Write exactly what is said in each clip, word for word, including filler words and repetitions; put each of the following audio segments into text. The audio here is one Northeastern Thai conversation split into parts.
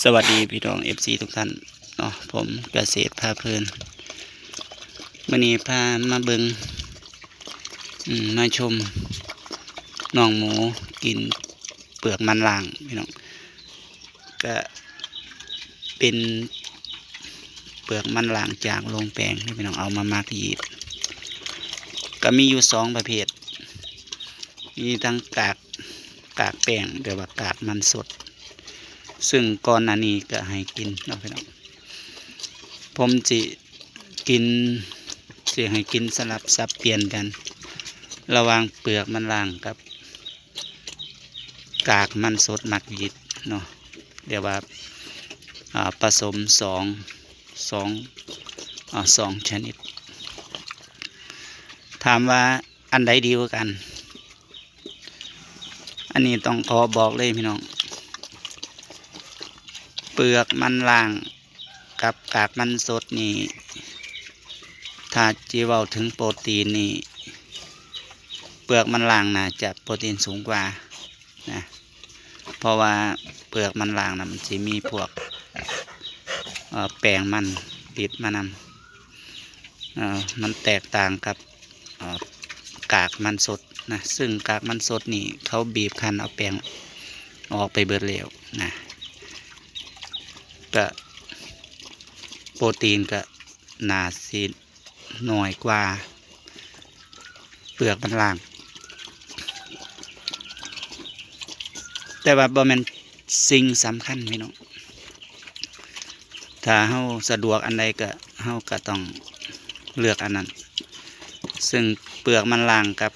สวัสดีพี่น้องเอฟซีทุกท่านเนาะ ผมเกษตรพาเพลิน มื้อนี้พามาเบิ่ง อืม มาชมน้องหมูกินเปลือกมันล่างพี่น้อง ก็เป็นเปลือกมันล่างจากโรงแป้งที่พี่น้องเอามาหมักยีสต์ ก็มีอยู่สองประเภท มีทั้งกาก กากแป้ง หรือว่ากากมันสด ซึ่งก่อนหน้านี้ก็ให้กินเนาะพี่น้อง ผมสิกิน สิให้กินสลับสับเปลี่ยนกัน ระหว่างเปลือกมันล่างกับกากมันสดหมักยีสต์เนาะ เรียกว่า อ่า ผสมสอง สอง อ่า สองชนิด ถามว่าอันใดดีกว่ากัน อันนี้ต้องขอบอกเลยพี่น้อง เปลือกมันล่างกับกากมันสดนี่ ถ้าจิเว้าถึงโปรตีนนี่ เปลือกมันล่างน่าจะโปรตีนสูงกว่านะ เพราะว่าเปลือกมันล่างน่ะมันสิมีพวก เอ่อ แป้งมันติดมานำ เอ่อ มันแตกต่างกับ เอ่อ กากมันสดนะ ซึ่งกากมันสดนี่เขาบีบคั้นเอาแป้งออกไปเบิดแล้วนะ ก็โปรตีนก็น่าสิน้อยกว่าเปลือกมันล่าง แต่ว่าบ่แม่นสิ่งสำคัญพี่น้อง ถ้าเฮาสะดวกอันใดก็ เฮาก็ต้องเลือกอันนั้น ซึ่งเปลือกมันล่างกับ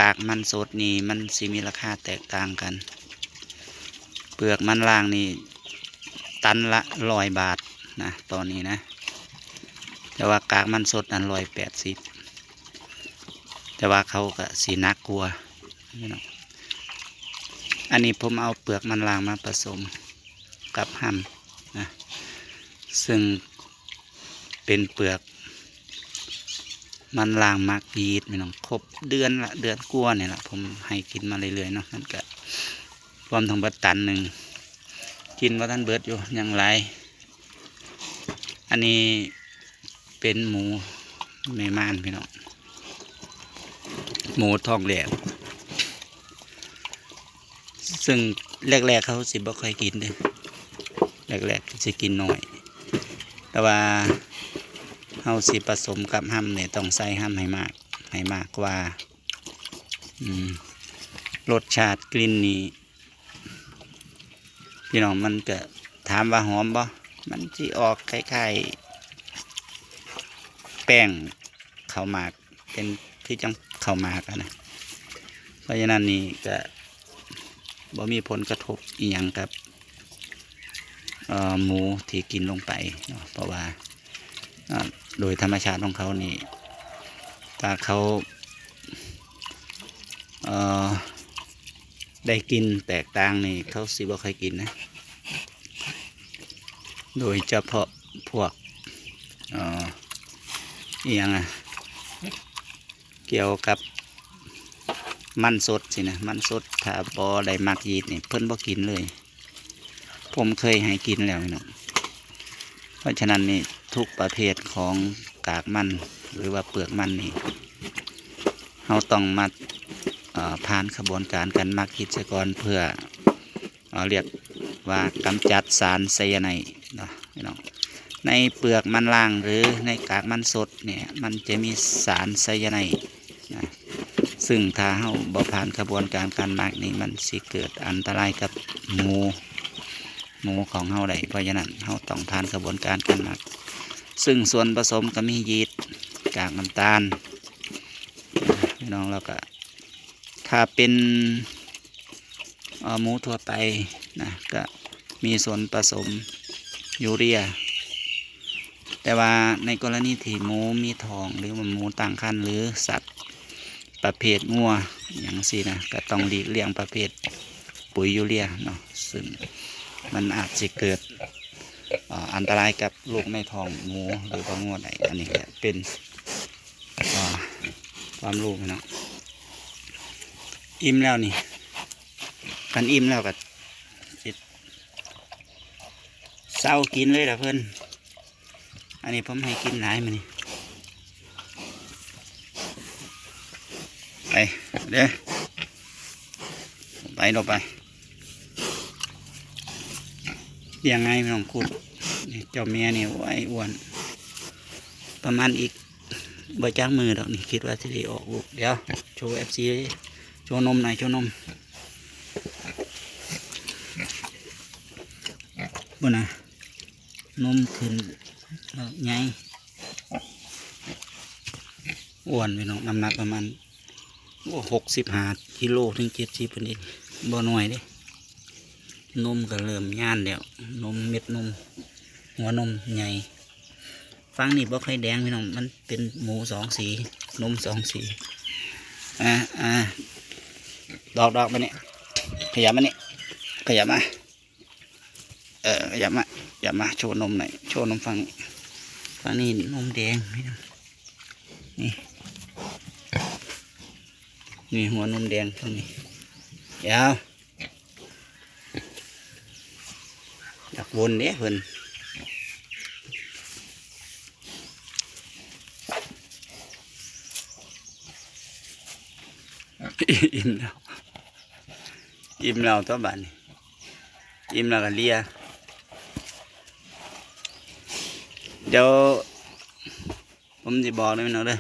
กากมันสดนี่มันสิมีราคาแตกต่างกัน เปลือกมันล่างนี่ตันละร้อยบาทนะ ตอนนี้นะ แต่ว่ากากมันสดอันร้อยแปดสิบ แต่ว่าเขาก็สิหนักกว่าพี่น้อง อันนี้ผมเอาเปลือกมันล่างมาผสมกับฮัมนะ ซึ่งเป็นเปลือกมันล่างหมักยีสต์พี่น้อง ครบเดือนละ เดือนกว่านี่แหละ ผมให้กินมาเรื่อยๆเนาะ มันก็รวมทั้งเบิดตันหนึ่ง กินบ่ทันเบิดอยู่ ยังหลาย อันนี้เป็นหมูแม่ม่านพี่น้อง หมูท้องแหลก ซึ่งแรกๆเขาสิบ่ค่อยกินเด้ แรกๆสิกินน้อย แต่ว่าเฮาสิผสมกับฮัมเนี่ยต้องใส่ฮัมให้มาก ให้มากกว่า อืม รสชาติกลิ่นนี่ พี่น้อง มันก็ถามว่าหอมบ่ มันสิออกคล้ายๆ แป้งข้าวหมาก เป็นคือจั่งข้าวหมากอะนะ เพราะฉะนั้นนี่ก็บ่มีผลกระทบอีหยังกับ เอ่อ หมูที่กินลงไปเนาะ เพราะว่า อ่า โดยธรรมชาติของเขานี่ ถ้าเขา เอ่อ ได้กลิ่นแตกต่างนี่ เขาสิบ่ค่อยกินนะ โดยเฉพาะพวก เอ่อ อีหยังอะ เกี่ยวกับมันสดสินะ มันสด ถ้าบ่ได้หมักยีสต์นี่ เพิ่นบ่กินเลย ผมเคยให้กินแล้วพี่น้อง เพราะฉะนั้นนี่ ทุกประเภทของกากมันหรือว่าเปลือกมันนี่ เราต้องมา เอ่อ ผ่านขบวนการการหมักยีสต์ซะก่อน เพื่อ เอ่อ เรียกว่ากำจัดสารไซยาไนด์เนาะพี่น้อง ในเปลือกมันล่างหรือในกากมันสดเนี่ย มันจะมีสารไซยาไนด์นะ ซึ่งถ้าเราบ่ผ่านขบวนการการหมักนี่ มันสิเกิดอันตรายกับหมู หมูของเราได้ เพราะฉะนั้นเราต้องผ่านขบวนการการหมัก ซึ่งส่วนผสมก็มียีสต์ กากน้ำตาล พี่น้อง แล้วก็ ถ้าเป็น เอ่อ หมูทั่วไปนะ ก็มีส่วนผสมยูเรีย แต่ว่าในกรณีที่หมูมีท้อง หรือว่าหมูตั้งครรภ์ หรือสัตว์ประเภทงัวอหย่างซี้นะ ก็ต้องหลีกเลี่ยงประเภทปุ๋ยยูเรียเนาะ ซึ่งมันอาจสิเกิด เอ่อ อันตรายกับลูกในท้องหมูหรือว่างัวได้ อันนี้ก็เป็น อ่า ความรู้พี่น้อง อิ่มแล้วนี่ คันอิ่มแล้วก็สิ เต้ากินเลยล่ะเพิ่น อันนี้ผมให้กินหลายมื้อนี้ ไปเด้อ ไปเราไป เลี้ยงไงน้องคุด นี่เจ้าแม่นี่ โอ้ย อ้วน ประมาณอีก บ่จักมื้อดอกนี่ คิดว่าสิได้ออกลูก เดี๋ยว โชว์ เอฟซี โชว์นมหน่อย โชว์นม บ่นะ นมขึ้น แล้วใหญ่ อ้วนพี่น้อง น้ำหนักประมาณ โอ้ หกสิบห้ากิโลถึงเจ็ดสิบ เพิ่นเอง บ่น้อยเด้ นมก็เริ่มย่านแล้ว นม เม็ดนม หัวนมใหญ่ ฝั่งนี้บ่ค่อยแดงพี่น้อง มันเป็นหมูสองสี นมสองสี อ่า อ่า ดอก ดอกมานี่ ขยับมานี่ ขยับมา เออ ขยับมา ขยับมา โชว์นมหน่อย โชว์นมฝั่งนี้ ฝั่งนี้นมแดงพี่น้อง นี่ นี่หัวนมแดงฝั่งนี้ เดี๋ยว อยากวนเด้เพิ่น อิ่มแล้ว อิ่มแล้วตัวบัดนี้ อิ่มแล้วก็เลีย เดี๋ยว ผมสิบอกเลยพี่น้องเด้อ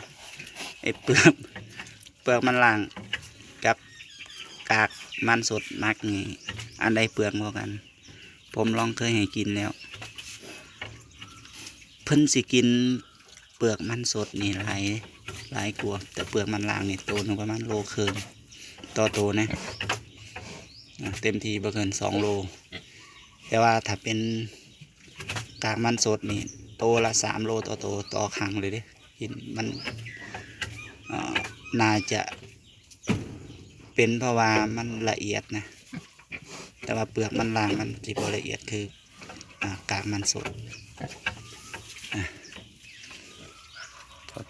ไอ้เปลือก เปลือกมันล่าง กับกากมันสดมักนี่ อันใดเปลืองกว่ากัน ผมลองเคยให้กินแล้ว เพิ่นสิกินเปลือกมันสดนี่หลาย หลายกว่า แต่เปลือกมันล่างนี่โตหนึ่งประมาณโลครึ่ง ต่อโตนะ อ่ะ เต็มที่บ่เกินสองโล แต่ว่าถ้าเป็นกากมันสดนี่ โตละสามโลต่อโต ต่อครั้งเลยเด้ กินมัน อ่า น่าจะเป็นเพราะว่ามันละเอียดนะ แต่ว่าเปลือกมันล่างมันสิบ่ละเอียดคือ อ่า กากมันสด อ่ะ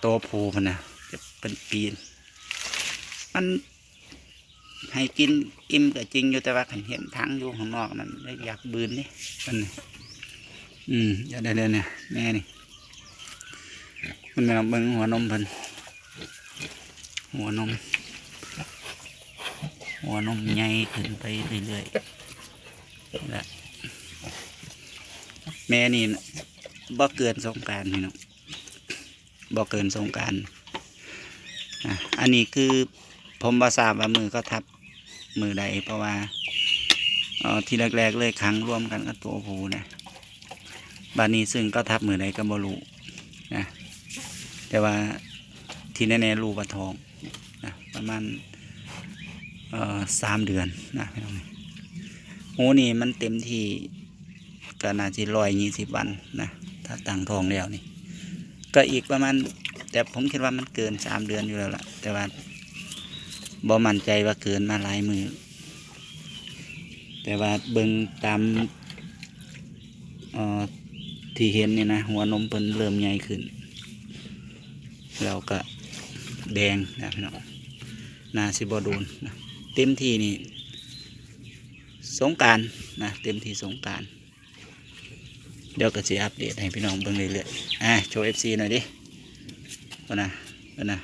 โตผู้พุ่นน่ะ จะเป็นปีน มันให้กินอิ่มก็จริงอยู่ แต่ว่าคันเห็นถังอยู่ข้างนอกนั่น อยากบืนนี่มัน อืม อย่าได้เลยเนี่ย แม่นี่ มันแม่นเบิ่งหัวนมเพิ่น หัวนม หัวนมใหญ่ขึ้นไปเรื่อยๆ และ แม่นี่บ่เกินสงกรานต์พี่น้อง บ่เกินสงกรานต์ อ่ะ อันนี้คือผมบ่ทราบว่ามื้อเขาทับมื้อใด เพราะว่า เอ่อ ที่แรกๆเลยขังรวมกันกับตัวผู้นะ บัดนี้ซึ่งเขาทับมื้อใดก็บ่รู้นะ แต่ว่าที่แน่ๆรู้ว่าท้องนะ ประมาณ เอ่อ สามเดือนนะพี่น้อง หมูนี่มันเต็มที่ ก็น่าสิร้อยยี่สิบวันนะ ถ้าตั้งท้องแล้วนี่ ก็อีกประมาณ แต่ผมคิดว่ามันเกินสามเดือนอยู่แล้วล่ะ แต่ว่าบ่มั่นใจว่าเกินมาหลายมื้อ แต่ว่าเบิ่งตาม เอ่อ ที่เห็นนี่นะ หัวนมเพิ่นเริ่มใหญ่ขึ้น แล้วก็แดงนะพี่น้อง น่าสิบ่โดนนะ เต็มที่นี่ สงกรานต์นะ เต็มที่สงกรานต์ เดี๋ยวก็สิอัปเดตให้พี่น้องเบิ่งเรื่อยๆ อ่ะ โชว์ เอฟซี หน่อยดิ พุ่นน่ะ พุ่นน่ะ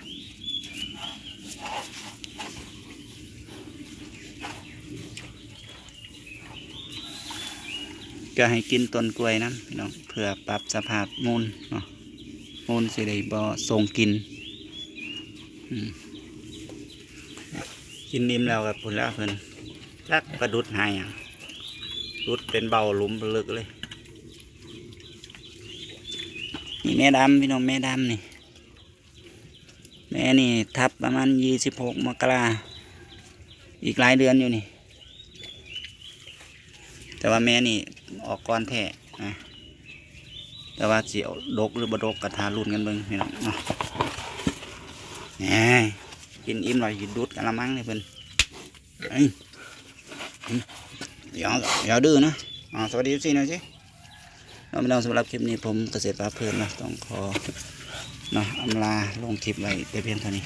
ก็ให้กินต้นกล้วยนำพี่น้อง เพื่อปรับสภาพมูลเนาะ มูลสิได้บ่ส่งกลิ่น อืม กินอิ่มแล้วก็พุ่นแล้วเพิ่น จักไปดุดหาหยัง ดุดเป็นเบ้าหลุมลึกเลย นี่แม่ดำพี่น้อง แม่ดำนี่ แม่นี่ทับประมาณยี่สิบหกมกรา อีกหลายเดือนอยู่นี่ แต่ว่าแม่นี่ออกก่อนแท้นะ แต่ว่าสิดกหรือบ่ดกก็ท่าลุ้นกันเบิ่งพี่น้องเนาะ แหม กินอิ่มแล้วสิดูดกะละมังเลยเพิ่น เอ้ย เดี๋ยว เดี๋ยวดื้อนะ อ่า สวัสดี เอฟซี หน่อยสิ เอาพี่น้อง สำหรับคลิปนี้ผมเกษตรพาเพลินนะ ต้องขอ เนาะ อำลาลงคลิปไว้แต่เพียงเท่านี้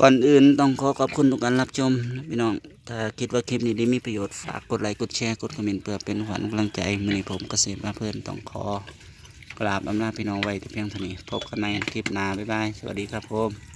ก่อนอื่นต้องขอขอบคุณทุกการรับชมนะพี่น้อง ถ้าคิดว่าคลิปนี้ดีมีประโยชน์ ฝากกดไลค์ กดแชร์ กดคอมเมนต์ เพื่อเป็นขวัญกำลังใจ มื้อนี้ผมเกษตรพาเพลินต้องขอกราบอำลาพี่น้องไว้แต่เพียงเท่านี้ พบกันใหม่คลิปหน้า บ๊ายบาย สวัสดีครับผม